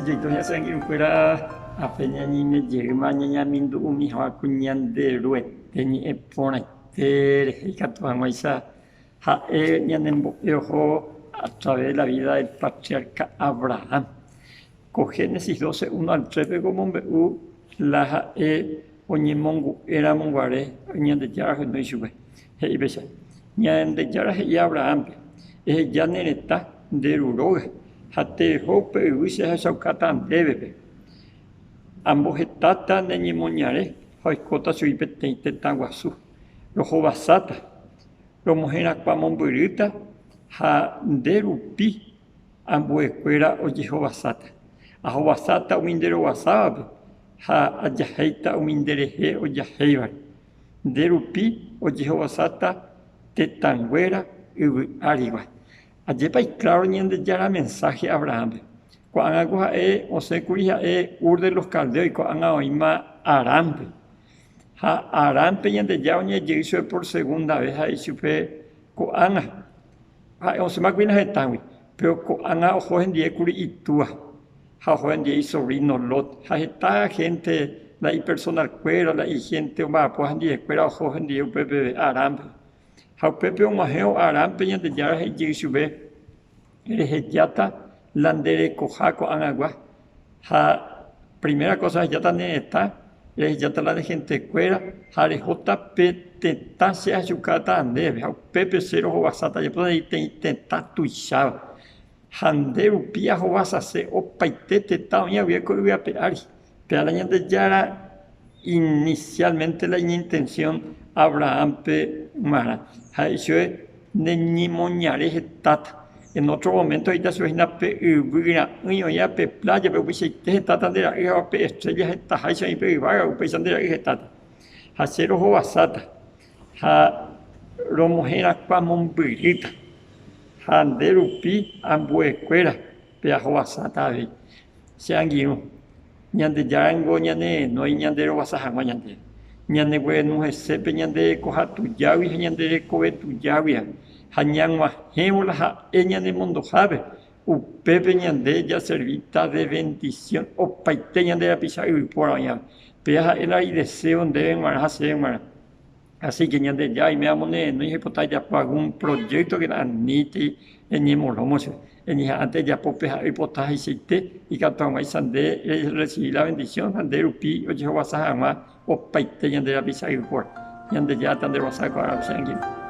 Upeichaite oĩ che angirũkuéra ápe ñañeime jeýma ñañamindu'umi hag̃ua ku Ñanderuete ñe'ẽ porãite rehe ikatu hag̃uáicha ha'e ñanembo'e oho a través de la vida del patriarca Abraham. Ko Génesis 12, 1 al 3-pe ko omombe'u la ha'e oñemongu'éramo guare Ñandejára ohenói chupe. He'i péicha, Ñandejára he'i Abrahámpe, Eheja ne retã, nde ru róga, ha tereho upe yvy che ahechaukáta ndévepe. Ambohetáta ne ñemoñare ha oikóta chugui peteĩ tetã guasu. Rohovasáta, romoherakuã mombyrýta ha nde rupi ambuekuéra ojehovasáta. Ahovasáta umi nde rovasávape ha ajahéita umi nderehe ojahéivare. Nde rupi ojehovasáta tetãnguéra yvy árigua. Ajépa ikláro Ñandejára mensáhe Abrahánpe. Ko'ág̃a ko ha'e osẽkuri ha'e Ur de los Caldeos ko'ág̃a oĩma Haránpe. Ha Haránpe Ñandejára oñe'ẽ jey chupe por segunda ves ha he'i chupe ko'ág̃a ha'e osẽmakuri la hetãgui, péro ko'ág̃a oho hendie kuri itúa. Ha oho hendive isovríno Lot, ha heta hénte la ipersonalkuéra, la ihénte omba'apóva hendivekuéra oho hendive upépe Haránpe. Ha upépe og̃uahẽvo Haránpe Ñandejára he'i jey chupe, Rehejáta la nde rekoha ko'ag̃agua, ha primera kósa rehejáta ne retã, rehejáta la ne hentekuéra ha rehóta pe tetã che ajukáta ndéve, ha upépe che rohovasáta jepe peteĩ tetã tuicháva. Ha nde rupi ahovasase opaite tetã oĩ hague ko yvy ape ári. Péva la Ñandejára inicialmente la iñintensión Abrahánpe g̃uarã. Ha he'i chupe, Ne ñemoñare hetáta. En otro momento he'íta chupe hína pe yvy ra'ỹi oĩva pe plájape, upeichaite hetáta nde ra'y ha pe estrella hetaháicha oĩ pe yvága, upéicha nde ra'y hetáta. Ha che rohovasáta. Ha romoherakuã mombyrýta, ha nde rupi ambuekuéra pe ahovasáta avei. Che angirũ, Ñandejára ningo ñanerenói ñanderovasa hag̃ua ñandéve. Ñaneguerenu hese pe ñande rekoha tujágui ha ñande rekove tujágui avei. Ha ñag̃uahẽvo la ha'e ñanemondohápe, upépe ñande jaservíta de vendisión opaite ñande rapicha yvypóra oĩvape. Péva ha'e la ideseo ndéve g̃uarã ha chéve g̃uarã. Así ke Ñandejára oiméramo nerenói oipota ejapo algún proyecto kena anítei eñemolómo chupe. Eñeha'ãnte ejapo pe ha'e oipota haichaite ikatu hag̃uáicha nde rerresivi la vendisión ha nde rupi ojehovasa hag̃ua opaite ñande rapicha yvypóra. Ñandejára tanderovasa ko árape che angirũ.